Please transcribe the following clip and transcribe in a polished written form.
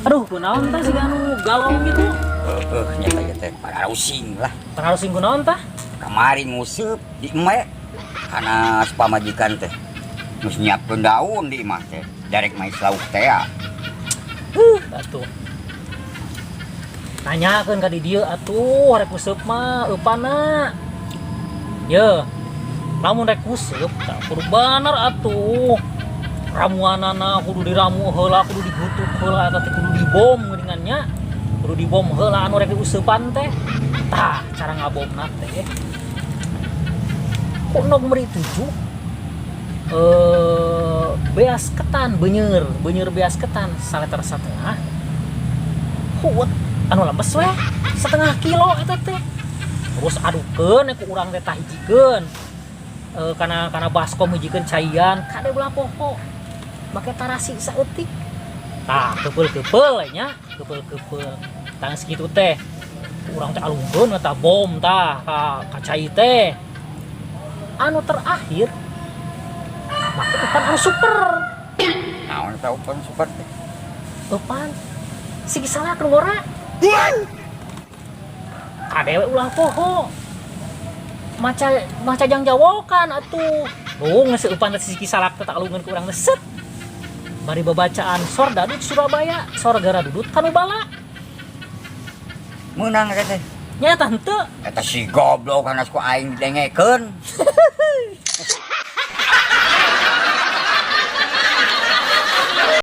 Aduh, kunaon tah siga anu galau gitu? Heeh, nyata ieu teh pararusing lah. Pararusing kunaon tah? Kamari nguseup di eme kana pamajikan teh. Geus nyiapkeun daun di imah teh. Darek mais lauk teh ya. Atuh. Nanyakeun ka di dieu atuh, rek useup mah eupana. Ye. Lamun rek useup tah kudu bener atuh. Ramuanana kudu diramu heula, kudu digutuk heula, eta teh kudu dibom geuningan nya. Kudu dibom heula anu rek diuseupan teh. Tah, cara ngabomna teh. Ku endog meri 7 beas ketan beunyer, beunyer beas ketan saliter satengah. Huut anu lemes weh setengah kilo eta teh. Terus adukeun ku urang teh, tah hijikeun. Kana kana baskom hijikeun caian kade belah poho. Make tarasi saeutik. Tah, kepeul-kepeul nya, kepeul-kepeul. Tah, segitu teh. Urang teh alungkeun eta bom tah ka cai teh. Anu terakhir make eupan anu super. Naon eta eupan super teh? Eupan sigi salak nu ngora. Kade we ulah poho. Maca maca jangjawokan atuh. Dung geus eupan teh sigi salak teh tak alungeun ku urang teh set. Bari babacaan Sordadut Surabaya, sorga dudut kanu bala. Meunang eta teh? Nya tah henteu. Eta si goblok kana ku aing didengekeun.